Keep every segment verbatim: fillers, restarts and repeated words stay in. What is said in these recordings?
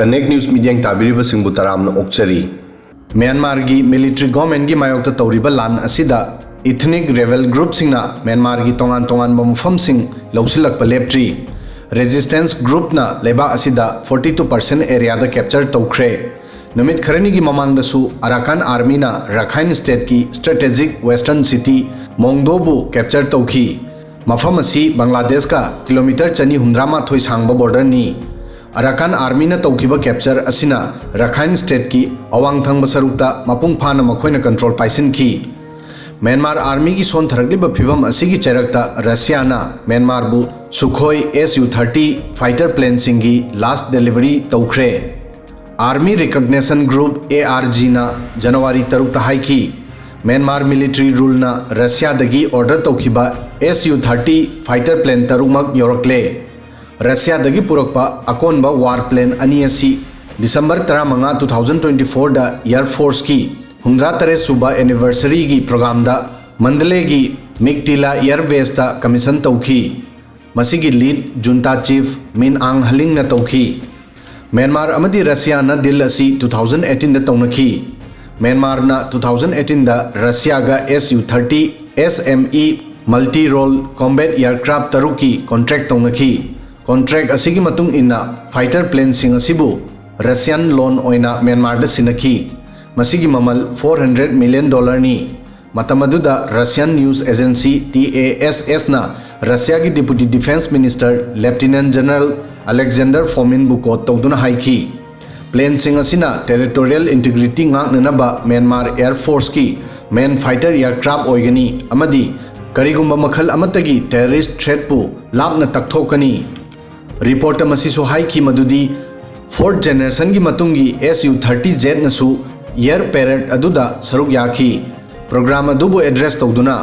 Connect News ꯃꯤꯠꯌꯦꯡ ꯇꯥꯕꯤꯔꯤꯕꯁꯤꯡꯕꯨ ꯇꯔꯥꯝꯅ ꯑꯣꯛꯆꯔꯤ꯫ ꯃ꯭ꯌꯥꯟꯃꯥꯔꯒꯤ military ꯒꯣꯔꯃꯦꯟꯒꯤ ꯃꯥꯌꯣꯛꯇ ꯇꯧꯔꯤꯕ ꯂꯥꯟ ꯑꯁꯤꯗ ꯏꯊꯅꯤꯛ ꯔꯦꯕꯦꯜ ꯒ꯭ꯔꯨꯞꯁꯤꯡꯅ ꯃ꯭ꯌꯥꯟꯃꯥꯔꯒꯤ ꯇꯣꯉꯥꯟ ꯇꯣꯉꯥꯟꯕ ꯃꯐꯝꯁꯤꯡ ꯂꯧꯁꯤꯜꯂꯛꯄ ꯂꯦꯞꯇ꯭ꯔꯤ꯫ ꯔꯦꯖꯤꯁꯇꯦꯟꯁ ꯒ꯭ꯔꯨꯞꯅ ꯂꯩꯕꯥꯛ ꯑꯁꯤꯗ forty two percent ꯑꯦꯔꯤꯌꯥꯗ ꯀꯦꯞꯆꯔ ꯇꯧꯈ꯭ꯔꯦ꯫ ꯅꯨꯃꯤꯠ ꯈꯔꯅꯤꯒꯤ ꯃꯃꯥꯡꯗꯁꯨ ꯑꯔꯥꯀꯥꯟ ꯑꯥꯔꯃꯤꯅ ꯔꯥꯈꯥꯏꯟ ꯁ꯭ꯇꯦꯠꯀꯤ ꯁ꯭ꯇ꯭ꯔꯦꯇꯦꯖꯤꯛ ꯋꯦꯁꯇꯔꯟ ꯁꯤꯇꯤ ꯃꯣꯡꯗꯣꯕꯨ ꯀꯦꯞꯆꯔ ꯇꯧꯈꯤ꯫ ꯃꯐꯝ ꯑꯁꯤ ꯕꯪꯒ꯭ꯂꯥꯗꯦꯁꯀ ꯀꯤꯂꯣꯃꯤꯇꯔ ꯆꯅꯤ ꯍꯨꯝꯗ꯭ꯔꯥ ꯃꯥꯊꯣꯏ ꯁꯥꯡꯕ ꯕꯣꯔꯗꯔꯅꯤ꯫ ꯑꯔꯥꯀꯥꯟ ꯑꯥꯔꯃꯤꯅ ꯇꯧꯈꯤꯕ ꯀꯦꯞꯆꯔ ꯑꯁꯤꯅ ꯔꯥꯈꯥꯏꯟ ꯁ꯭ꯇꯦꯠꯀꯤ ꯑꯋꯥꯡ ꯊꯪꯕ ꯁꯔꯨꯛꯇ ꯃꯄꯨꯡ ꯐꯥꯅ ꯃꯈꯣꯏꯅ ꯀꯟꯇ꯭ꯔꯣꯜ ꯄꯥꯏꯁꯤꯟꯈꯤ꯫ ꯃ꯭ꯌꯥꯟꯃꯥꯔ ꯑꯥꯔꯃꯤꯒꯤ ꯁꯣꯟꯊꯔꯛꯂꯤꯕ ꯐꯤꯚꯝ ꯑꯁꯤꯒꯤ ꯆꯩꯔꯛꯇ ꯔꯁꯤꯌꯥꯅ ꯃ꯭ꯌꯥꯟꯃꯥꯔꯕꯨ ꯁꯨꯈꯣꯏ S U thirty fighter planeꯁꯤꯡꯒꯤ ꯂꯥꯁ ꯗꯦꯂꯤꯚꯔꯤ ꯇꯧꯈ꯭ꯔꯦ꯫ ꯑꯥꯔꯃꯤ ꯔꯤꯀꯒꯅꯤꯁꯟ ꯒ꯭ꯔꯨꯞ, ARGꯅ ꯖꯅꯋꯥꯔꯤ ꯇꯔꯨꯛꯇ ꯍꯥꯏꯈꯤ, ꯃ꯭ꯌꯥꯟꯃꯥꯔ ꯃꯤꯂꯤꯇꯔꯤ ꯔꯨꯜꯅ ꯔꯁꯤꯌꯥꯗꯒꯤ ꯑꯣꯔꯗꯔ ꯇꯧꯈꯤꯕ S U thirty fighter plane ꯇꯔꯨꯛꯃꯛ ꯌꯧꯔꯛꯂꯦ꯫ ꯔꯁꯤꯌꯥꯗꯒꯤ ꯄꯨꯔꯛꯄ ꯑꯀꯣꯟꯕ ꯋꯥꯔ ꯄ꯭ꯂꯦꯟ ꯑꯅꯤ ꯑꯁꯤ ꯗꯤꯁꯦꯝꯕꯔ ꯇꯔꯥꯃꯉꯥ, two thousand twenty fourꯗ ꯑꯦꯌꯔ ꯐꯣꯔꯁꯀꯤ ꯍꯨꯝꯗ꯭ꯔꯥ ꯇꯔꯦꯠ ꯁꯨꯕ ꯑꯦꯅꯤꯚꯔꯁꯔꯤꯒꯤ ꯄ꯭ꯔꯣꯒ꯭ꯔꯥꯝꯗ ꯃꯟꯗꯂꯦꯒꯤ ꯃꯤꯛꯇꯤꯂꯥ ꯑꯦꯌꯔ ꯕꯦꯁꯇ ꯀꯃꯤꯁꯟ ꯇꯧꯈꯤ꯫ ꯃꯁꯤꯒꯤ ꯂꯤꯗ ꯖꯨꯟꯇꯥ ꯆꯤꯐ ꯃꯤꯟ ꯑꯥꯡ ꯍꯂꯤꯡꯅ ꯇꯧꯈꯤ꯫ ꯃ꯭ꯌꯥꯟꯃꯥꯔ ꯑꯃꯗꯤ ꯔꯁꯤꯌꯥꯅ ꯗꯤꯜ ꯑꯁꯤ two thousand eighteenꯗ ꯇꯧꯅꯈꯤ꯫ ꯃ꯭ꯌꯥꯟꯃꯥꯔꯅ two thousand eighteenꯗ ꯔꯁꯤꯌꯥꯒ S U thirty S M E multi role combat aircraft ꯇꯔꯨꯛꯀꯤ ꯀꯣꯟꯇ꯭ꯔꯦꯛ ꯇꯧꯅꯈꯤ꯫ ꯀꯣꯟꯇ꯭ꯔꯦꯛ ꯑꯁꯤꯒꯤ ꯃꯇꯨꯡ ꯏꯟꯅ ꯐꯥꯏꯇꯔ ꯄ꯭ꯂꯦꯟꯁꯤꯡ ꯑꯁꯤꯕꯨ ꯔꯁꯤꯌꯥꯟ ꯂꯣꯟ ꯑꯣꯏꯅ ꯃ꯭ꯌꯥꯟꯃꯥꯔꯗ ꯁꯤꯟꯅꯈꯤ꯫ ꯃꯁꯤꯒꯤ ꯃꯃꯜ four hundred million dollarꯅꯤ꯫ ꯃꯇꯝ ꯑꯗꯨꯗ ꯔꯁꯤꯌꯥꯟ ꯅ꯭ꯌꯨꯁ ꯑꯦꯖꯦꯟꯁꯤ TASSꯅ ꯔꯁꯤꯌꯥꯒꯤ deputy defence minister lieutenant general Alexander ꯐꯣꯃꯤꯟꯕꯨ ꯀꯣꯠ ꯇꯧꯗꯨꯅ ꯍꯥꯏꯈꯤ, ꯄ꯭ꯂꯦꯟꯁꯤꯡ ꯑꯁꯤꯅ ꯇꯦꯔꯤꯇꯣꯔꯤꯌꯦꯜ ꯏꯟꯇꯤꯒ꯭ꯔꯤꯇꯤ ꯉꯥꯛꯅꯅꯕ ꯃ꯭ꯌꯥꯟꯃꯥꯔ ꯑꯦꯌꯔ ꯐꯣꯔꯁꯀꯤ ꯃꯦꯟ ꯐꯥꯏꯇꯔ ꯑꯦꯌꯔꯀ꯭ꯔꯥꯐ ꯑꯣꯏꯒꯅꯤ ꯑꯃꯗꯤ ꯀꯔꯤꯒꯨꯝꯕ ꯃꯈꯜ ꯑꯃꯠꯇꯒꯤ ꯇꯦꯔꯣꯔꯤꯁ꯭ꯠ ꯊ꯭ꯔꯦꯠꯄꯨ ꯂꯥꯞꯅ ꯇꯛꯊꯣꯛꯀꯅꯤ꯫ ꯔꯤꯄꯣꯔꯠꯇ ꯃꯁꯤꯁꯨ ꯍꯥꯏꯈꯤ ꯃꯗꯨꯗꯤ ꯐꯣꯔꯠ ꯖꯦꯅꯦꯔꯦꯁꯟꯒꯤ ꯃꯇꯨꯡꯒꯤ S U thirty Zꯅꯁꯨ ꯑꯦꯌꯔ ꯄꯦꯔꯦꯗ ꯑꯗꯨꯗ ꯁꯔꯨꯛ ꯌꯥꯈꯤ꯫ ꯄ꯭ꯔꯣꯒ꯭ꯔꯥꯝ ꯑꯗꯨꯕꯨ ꯑꯦꯗ꯭ꯔꯦꯁ ꯇꯧꯗꯨꯅ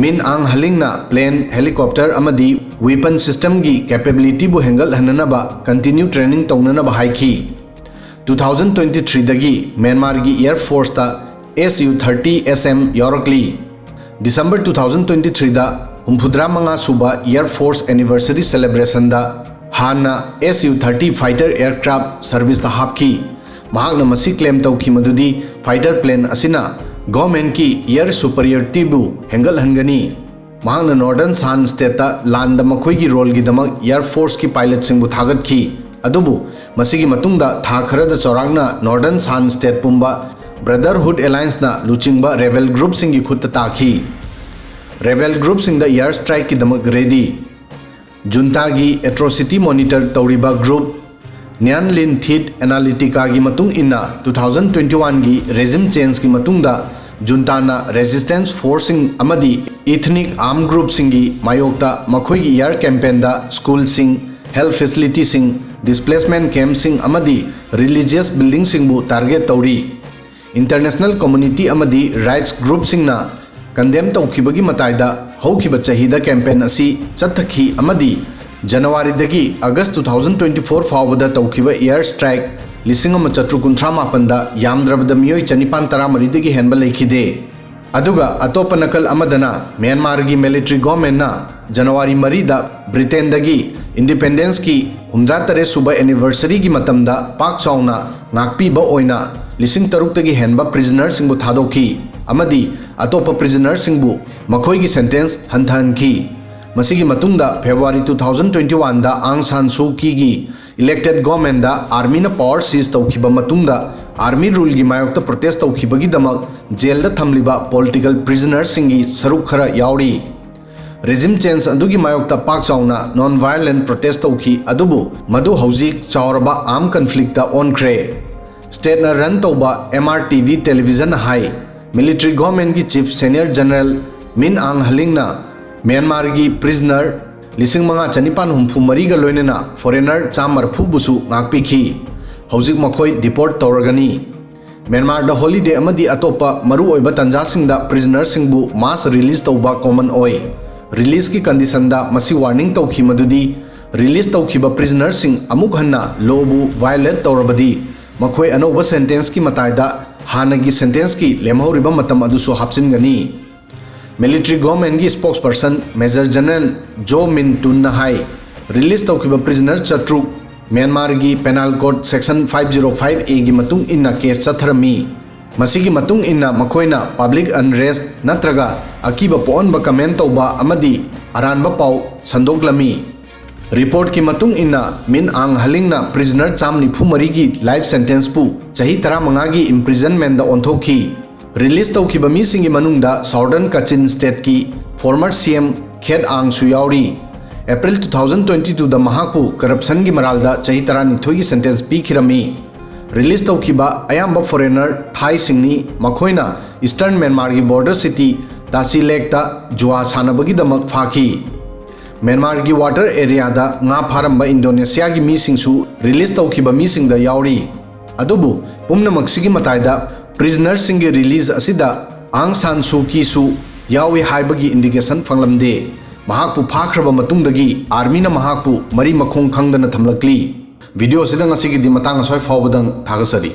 ꯃꯤꯟ ꯑꯥꯡ ꯍꯂꯤꯡꯅ ꯄ꯭ꯂꯦꯟ, ꯍꯦꯂꯤꯀꯣꯞꯇꯔ ꯑꯃꯗꯤ ꯋꯦꯄꯟ ꯁꯤꯁꯇꯦꯝꯒꯤ ꯀꯦꯄꯦꯕꯤꯂꯤꯇꯤꯕꯨ ꯍꯦꯟꯒꯠꯍꯟꯅꯅꯕ ꯀꯟꯇꯤꯅ꯭ꯌꯨ ꯇ꯭ꯔꯦꯅꯤꯡ ꯇꯧꯅꯅꯕ ꯍꯥꯏꯈꯤ꯫ Two thousand twenty threeꯗꯒꯤ ꯃ꯭ꯌꯥꯟꯃꯥꯔꯒꯤ ꯑꯦꯌꯔ ꯐꯣꯔꯁꯇ S U thirty S M ꯌꯥꯎꯔꯛꯂꯤ꯫ ꯗꯤꯁꯦꯝꯕꯔ two thousand twenty threeꯗ ꯍꯨꯝꯐꯨꯇꯔꯥ ꯃꯉꯥ ꯁꯨꯕ ꯑꯦꯌꯔ ꯐꯣꯔꯁ ꯑꯦꯅꯤꯚꯔꯁꯔꯤ ꯁꯦꯂꯦꯕ꯭ꯔꯦꯁꯟꯗ ꯍꯥꯟꯅ S U thirty fighter aircraft ꯁꯔꯚꯤꯁꯇ ꯍꯥꯞꯈꯤ꯫ ꯃꯍꯥꯛꯅ ꯃꯁꯤ ꯀ꯭ꯂꯦꯝ ꯇꯧꯈꯤ ꯃꯗꯨꯗꯤ ꯐꯥꯏꯇꯔ ꯄ꯭ꯂꯦꯟ ꯑꯁꯤꯅ ꯒꯣꯔꯃꯦꯟꯠꯀꯤ ꯑꯦꯌꯔ ꯁꯨꯄꯔꯤꯌꯔꯇꯤꯕꯨ ꯍꯦꯟꯒꯠꯍꯟꯒꯅꯤ꯫ ꯃꯍꯥꯛꯅ ꯅꯣꯔꯗꯔꯟ ꯁꯥꯟ ꯁ꯭ꯇꯦꯠꯇ ꯂꯥꯟꯗ ꯃꯈꯣꯏꯒꯤ ꯔꯣꯜꯒꯤꯗꯃꯛ ꯑꯦꯌꯔ ꯐꯣꯔꯁꯀꯤ ꯄꯥꯏꯂꯠꯁꯤꯡꯕꯨ ꯊꯥꯒꯠꯈꯤ꯫ ꯑꯗꯨꯕꯨ ꯃꯁꯤꯒꯤ ꯃꯇꯨꯡꯗ ꯊꯥ ꯈꯔꯗ ꯆꯥꯎꯔꯥꯛꯅ ꯅꯣꯔꯗꯔꯟ ꯁꯥꯟ ꯁ꯭ꯇꯦꯠ ꯄꯨꯝꯕ ꯕ꯭ꯔꯗꯔꯍꯨꯗ ꯑꯦꯂꯥꯌꯟꯁꯅ ꯂꯨꯆꯤꯡꯕ ꯔꯦꯕꯦꯜ ꯒ꯭ꯔꯨꯞꯁꯤꯡꯒꯤ ꯈꯨꯠꯇ ꯇꯥꯈꯤ꯫ ꯔꯦꯕꯦꯜ ꯒ꯭ꯔꯨꯞꯁꯤꯡꯗ ꯑꯦꯌꯔ ꯁ꯭ꯇ꯭ꯔꯥꯏꯛꯀꯤꯗꯃꯛ ꯔꯦꯗꯤ꯫ ꯖꯨꯟꯇꯥꯒꯤ ꯑꯦꯇ꯭ꯔꯣꯁꯤꯇꯤ ꯃꯣꯅꯤꯇꯔ ꯇꯧꯔꯤꯕ ꯒ꯭ꯔꯨꯞ ꯅ꯭ꯌꯥꯟ ꯂꯤꯟ ꯊꯤꯠ ꯑꯦꯅꯥꯂꯤꯇꯤꯀꯥꯒꯤ ꯃꯇꯨꯡ ꯏꯟꯅ, ꯇꯨ ꯊꯥꯎꯖꯟ ꯇ꯭ꯋꯦꯟꯇꯤ ꯋꯥꯟꯒꯤ ꯔꯦꯖꯤꯝ ꯆꯦꯟꯖꯀꯤ ꯃꯇꯨꯡꯗ ꯖꯨꯟꯇꯥꯅ ꯔꯦꯁꯤꯁꯇꯦꯟꯁ ꯐꯣꯔꯁꯁꯤꯡ ꯑꯃꯗꯤ ꯏꯊꯅꯤꯛ ꯑꯥꯔꯝ ꯒ꯭ꯔꯨꯞꯁꯤꯡꯒꯤ ꯃꯥꯌꯣꯛꯇ ꯃꯈꯣꯏꯒꯤ ꯑꯦꯌꯔ ꯀꯦꯝꯄꯦꯟꯗ ꯁ꯭ꯀꯨꯜꯁꯤꯡ, ꯍꯦꯜꯊ ꯐꯦꯁꯤꯂꯤꯇꯤꯁꯤꯡ, ꯗꯤꯁꯄ꯭ꯂꯦꯁꯃꯦꯟꯠ ꯀꯦꯝꯞꯁꯤꯡ ꯑꯃꯗꯤ ꯔꯤꯂꯤꯖꯤꯌꯁ ꯕꯤꯜꯗꯤꯡꯁꯤꯡꯕꯨ ꯇꯥꯔꯒꯦꯠ ꯇꯧꯔꯤ꯫ ꯏꯟꯇꯔꯅꯦꯁꯅꯦꯜ ꯀꯝꯃ꯭ꯌꯨꯅꯤꯇꯤ ꯑꯃꯗꯤ ꯔꯥꯏꯠꯁ ꯒ꯭ꯔꯨꯞꯁꯤꯡꯅ ꯀꯟꯗꯦꯝ ꯇꯧꯈꯤꯕꯒꯤ ꯃꯇꯥꯏꯗ ꯍꯧꯈꯤꯕ ꯆꯍꯤꯗ ꯀꯦꯝꯄꯦꯟ ꯑꯁꯤ ꯆꯠꯊꯈꯤ ꯑꯃꯗꯤ ꯖꯅꯋꯥꯔꯤꯗꯒꯤ August two thousand twenty four ꯐꯥꯎꯕꯗ ꯇꯧꯈꯤꯕ ꯑꯦꯌꯔ ꯁ꯭ꯇ꯭ꯔꯥꯏꯛ ꯂꯤꯁꯤꯡ ꯑꯃ ꯆꯥꯇ꯭ꯔꯨꯛ ꯀꯨꯟꯊ꯭ꯔꯥ ꯃꯥꯄꯟꯗ ꯌꯥꯝꯗ꯭ꯔꯕꯗ ꯃꯤꯑꯣꯏ ꯆꯅꯤꯄꯥꯟ ꯇꯔꯥꯃꯔꯤꯗꯒꯤ ꯍꯦꯟꯕ ꯂꯩꯈꯤꯗꯦ꯫ ꯑꯗꯨꯒ ꯑꯇꯣꯞꯄ ꯅꯥꯀꯜ ꯑꯃꯗꯅ, ꯃ꯭ꯌꯥꯟꯃꯥꯔꯒꯤ ꯃꯤꯂꯤꯇꯔꯤ ꯒꯣꯔꯃꯦꯟꯅ ꯖꯅꯋꯥꯔꯤ ꯃꯔꯤꯗ ꯕ꯭ꯔꯤꯇꯦꯟꯗꯒꯤ ꯏꯟꯗꯤꯄꯦꯟꯗꯦꯟꯁꯀꯤ ꯍꯨꯝꯗ꯭ꯔꯥ ꯇꯔꯦꯠ ꯁꯨꯕ ꯑꯦꯅꯤꯚꯔꯁꯔꯤꯒꯤ ꯃꯇꯝꯗ ꯄꯥꯛ ꯆꯥꯎꯅ ꯉꯥꯛꯄꯤꯕ ꯑꯣꯏꯅ ꯂꯤꯁꯤꯡ ꯇꯔꯨꯛꯇꯒꯤ ꯍꯦꯟꯕ ꯄ꯭ꯔꯤꯖꯅꯔꯁꯤꯡꯕꯨ ꯊꯥꯗꯣꯛꯈꯤ ꯑꯃꯗꯤ ꯑꯇꯣꯞꯄ ꯄ꯭ꯔꯤꯖꯅꯔꯁꯤꯡꯕꯨ ꯃꯈꯣꯏꯒꯤ ꯁꯦꯟꯇꯦꯟꯁ ꯍꯟꯊꯍꯟꯈꯤ꯫ ꯃꯁꯤꯒꯤ ꯃꯇꯨꯡꯗ ꯐꯦꯕ꯭ꯔꯨꯋꯥꯔꯤ ꯇꯨ ꯊꯥꯎꯖꯟ ꯇ꯭ꯋꯦꯟꯇꯤ ꯋꯥꯟꯗ ꯑꯥꯡ ꯁꯥꯟ ꯁꯨ ꯀꯤꯒꯤ ꯏꯂꯦꯛꯇꯦꯗ ꯒꯣꯔꯃꯦꯟꯗ ꯑꯥꯔꯃꯤꯅ ꯄꯥꯋꯔ ꯁꯤꯖ ꯇꯧꯈꯤꯕ ꯃꯇꯨꯡꯗ, ꯑꯥꯔꯃꯤ ꯔꯨꯜꯒꯤ ꯃꯥꯌꯣꯛꯇ ꯄ꯭ꯔꯣꯇꯦꯁ ꯇꯧꯈꯤꯕꯒꯤꯗꯃꯛ ꯖꯦꯜꯗ ꯊꯝꯂꯤꯕ ꯄꯣꯂꯤꯇꯤꯀꯦꯜ ꯄ꯭ꯔꯤꯖꯅꯔꯁꯤꯡꯒꯤ ꯁꯔꯨꯛ ꯈꯔ ꯌꯥꯎꯔꯤ꯫ ꯔꯦꯖꯤꯝ ꯆꯦꯟꯖ ꯑꯗꯨꯒꯤ ꯃꯥꯌꯣꯛꯇ ꯄꯥꯛ ꯆꯥꯎꯅ ꯅꯣꯟ ꯚꯥꯏꯑꯣꯂꯦꯟꯠ ꯄ꯭ꯔꯣꯇꯦꯁ ꯇꯧꯈꯤ, ꯑꯗꯨꯕꯨ ꯃꯗꯨ ꯍꯧꯖꯤꯛ ꯆꯥꯎꯔꯕ ꯑꯥꯔꯝ ꯀꯟꯐ꯭ꯂꯤꯛꯇ ꯑꯣꯟꯈ꯭ꯔꯦ꯫ ꯁ꯭ꯇꯦꯠꯅ ꯔꯟ ꯇꯧꯕ ꯑꯦꯝ ꯑꯥꯔ ꯇꯤ ꯚꯤ ꯇꯦꯂꯤꯚꯤꯖꯟꯅ ꯍꯥꯏ, ꯃꯤꯂꯤꯇꯔꯤ ꯒꯣꯔꯃꯦꯟꯒꯤ ꯆꯤꯐ ꯁꯦꯅꯤꯌꯔ ꯖꯦꯅꯔꯦꯜ ꯃꯤꯟ ꯑꯥꯡ ꯍꯂꯤꯡꯅ ꯃ꯭ꯌꯥꯟꯃꯥꯔꯒꯤ ꯄ꯭ꯔꯤꯖꯅꯔ ꯂꯤꯁꯤꯡ ꯃꯉꯥ ꯆꯅꯤꯄꯥꯟ ꯍꯨꯝꯐꯨ ꯃꯔꯤꯒ ꯂꯣꯏꯅꯅ ꯐꯣꯔꯦꯅꯔ ꯆꯥꯝꯃ ꯃꯔꯤꯐꯨꯕꯨꯁꯨ ꯉꯥꯛꯄꯤꯈꯤ꯫ ꯍꯧꯖꯤꯛ ꯃꯈꯣꯏ ꯗꯤꯄꯣꯔꯠ ꯇꯧꯔꯒꯅꯤ꯫ ꯃ꯭ꯌꯥꯟꯃꯥꯔꯗ ꯍꯣꯂꯤꯗꯦ ꯑꯃꯗꯤ ꯑꯇꯣꯞꯄ ꯃꯔꯨꯑꯣꯏꯕ ꯇꯥꯟꯖꯥꯁꯤꯡꯗ ꯄ꯭ꯔꯤꯖꯅꯔꯁꯤꯡꯕꯨ ꯃꯥꯁ ꯔꯤꯂꯤꯖ ꯇꯧꯕ ꯀꯣꯃꯟ ꯑꯣꯏ꯫ ꯔꯤꯂꯤꯖꯀꯤ ꯀꯟꯗꯤꯁꯟꯗ ꯃꯁꯤ ꯋꯥꯔꯅꯤꯡ ꯇꯧꯈꯤ ꯃꯗꯨꯗꯤ ꯔꯤꯂꯤꯖ ꯇꯧꯈꯤꯕ ꯄ꯭ꯔꯤꯖꯅꯔꯁꯤꯡ ꯑꯃꯨꯛ ꯍꯟꯅ ꯂꯣꯕꯨ ꯚꯥꯏꯑꯣꯂꯦꯠ ꯇꯧꯔꯕꯗꯤ ꯃꯈꯣꯏ ꯑꯅꯧꯕ ꯁꯦꯟꯇꯦꯟꯁꯀꯤ ꯃꯇꯥꯏꯗ ꯍꯥꯟꯅꯒꯤ ꯁꯦꯟꯇꯦꯟꯁꯀꯤ ꯂꯦꯝꯍꯧꯔꯤꯕ ꯃꯇꯝ ꯑꯗꯨꯁꯨ ꯍꯥꯞꯆꯤꯟꯒꯅꯤ꯫ ꯃꯤꯂꯤꯇꯔꯤ ꯒꯣꯔꯃꯦꯟꯒꯤ spokesperson major general Zaw Min ꯇꯨꯟꯅ ꯍꯥꯏ, ꯔꯤꯂꯤꯖ ꯇꯧꯈꯤꯕ ꯄ꯭ꯔꯤꯖꯅꯔ ꯆꯥꯇ꯭ꯔꯨꯛ ꯃ꯭ꯌꯥꯟꯃꯥꯔꯒꯤ penal code section five zero five ꯑꯦꯒꯤ ꯃꯇꯨꯡ ꯏꯟꯅ ꯀꯦꯁ ꯆꯠꯊꯔꯝꯃꯤ꯫ ꯃꯁꯤꯒꯤ ꯃꯇꯨꯡ ꯏꯟꯅ ꯃꯈꯣꯏꯅ ꯄꯕ꯭ꯂꯤꯛ ꯑꯟꯔꯦꯁ ꯅꯠꯇ꯭ꯔꯒ ꯑꯀꯤꯕ ꯄꯣꯛꯍꯟꯕ ꯀꯃꯦꯟ ꯇꯧꯕ ꯑꯃꯗꯤ ꯑꯔꯥꯟꯕ ꯄꯥꯎ ꯁꯟꯗꯣꯛꯂꯝꯃꯤ꯫ ꯔꯤꯄꯣꯔꯠꯀꯤ ꯃꯇꯨꯡ ꯏꯟꯅ, ꯃꯤꯟ ꯑꯥꯡ ꯍꯂꯤꯡꯅ ꯄ꯭ꯔꯤꯖꯅꯔ ꯆꯥꯝ ꯅꯤꯐꯨ ꯃꯔꯤꯒꯤ ꯂꯥꯏꯐ ꯁꯦꯟꯇꯦꯟꯁꯄꯨ ꯆꯍꯤ ꯇꯔꯥꯃꯉꯥꯒꯤ ꯏꯝꯄ꯭ꯔꯤꯖꯟꯃꯦꯟꯗ ꯑꯣꯟꯊꯣꯛꯈꯤ꯫ ꯔꯤꯂꯤꯖ ꯇꯧꯈꯤꯕ ꯃꯤꯁꯤꯡꯒꯤ ꯃꯅꯨꯡꯗ ꯁꯥꯎꯗꯔꯟ ꯀꯥꯆꯤꯟ ꯁ꯭ꯇꯦꯠꯀꯤ ꯐꯣꯔꯃꯔ ꯁꯤ ꯑꯦꯝ ꯈꯦꯠ ꯑꯥꯡꯁꯨ ꯌꯥꯎꯔꯤ꯫ ꯑꯦꯄ꯭ꯔꯤꯜ ꯇꯨ ꯊꯥꯎꯖꯟ ꯇ꯭ꯋꯦꯟꯇꯤ ꯇꯨꯗ ꯃꯍꯥꯛꯄꯨ ꯀꯔꯞꯁꯟꯒꯤ ꯃꯔꯥꯜꯗ ꯆꯍꯤ ꯇꯔꯥꯅꯤꯊꯣꯏꯒꯤ ꯁꯦꯟꯇꯦꯟꯁ ꯄꯤꯈꯤꯔꯝꯃꯤ꯫ ꯔꯤꯂꯤꯖ ꯇꯧꯈꯤꯕ ꯑꯌꯥꯝꯕ ꯐꯣꯔꯦꯅꯔ ꯊꯥꯏꯁꯤꯡꯅꯤ꯫ ꯃꯈꯣꯏꯅ ꯏꯁꯇꯔꯟ ꯃ꯭ꯌꯥꯟꯃꯥꯔꯒꯤ ꯕꯣꯔꯗꯔ ꯁꯤꯇꯤ ꯇꯥꯁꯤ ꯂꯦꯛꯇ ꯖꯨꯋꯥ ꯁꯥꯟꯅꯕꯒꯤꯗꯃꯛ ꯐꯥꯈꯤ꯫ ꯃ꯭ꯌꯥꯟꯃꯥꯔꯒꯤ ꯋꯥꯇꯔ ꯑꯦꯔꯤꯌꯥꯗ ꯉꯥ ꯐꯥꯔꯝꯕ ꯏꯟꯗꯣꯅꯦꯁꯤꯌꯥꯒꯤ ꯃꯤꯁꯤꯡꯁꯨ ꯔꯤꯂꯤꯖ ꯇꯧꯈꯤꯕ ꯃꯤꯁꯤꯡꯗ ꯌꯥꯎꯔꯤ꯫ ꯑꯗꯨꯕꯨ ꯄꯨꯝꯅꯃꯛꯁꯤꯒꯤ ꯃꯇꯥꯏꯗ ꯄ꯭ꯔꯤꯖꯅꯔꯁꯤꯡꯒꯤ ꯔꯤꯂꯤꯖ ꯑꯁꯤꯗ ꯑꯥꯡ ꯁꯥꯟ ꯁꯨ ꯀꯤꯁꯨ ꯌꯥꯎꯏ ꯍꯥꯏꯕꯒꯤ ꯏꯟꯗꯤꯀꯦꯁꯟ ꯐꯪꯂꯝꯗꯦ꯫ ꯃꯍꯥꯛꯄꯨ ꯐꯥꯈ꯭ꯔꯕ ꯃꯇꯨꯡꯗꯒꯤ ꯑꯥꯔꯃꯤꯅ ꯃꯍꯥꯛꯄꯨ ꯃꯔꯤ ꯃꯈꯣꯡ ꯈꯪꯗꯅ ꯊꯝꯂꯛꯂꯤ꯫ ꯚꯤꯗꯤꯑꯣ ꯑꯁꯤꯗ ꯉꯁꯤꯒꯤꯗꯤ ꯃꯇꯥꯡ ꯑꯁ꯭ꯋꯥꯏ ꯐꯥꯎꯕꯗꯪ ꯊꯥꯒꯠꯆꯔꯤ꯫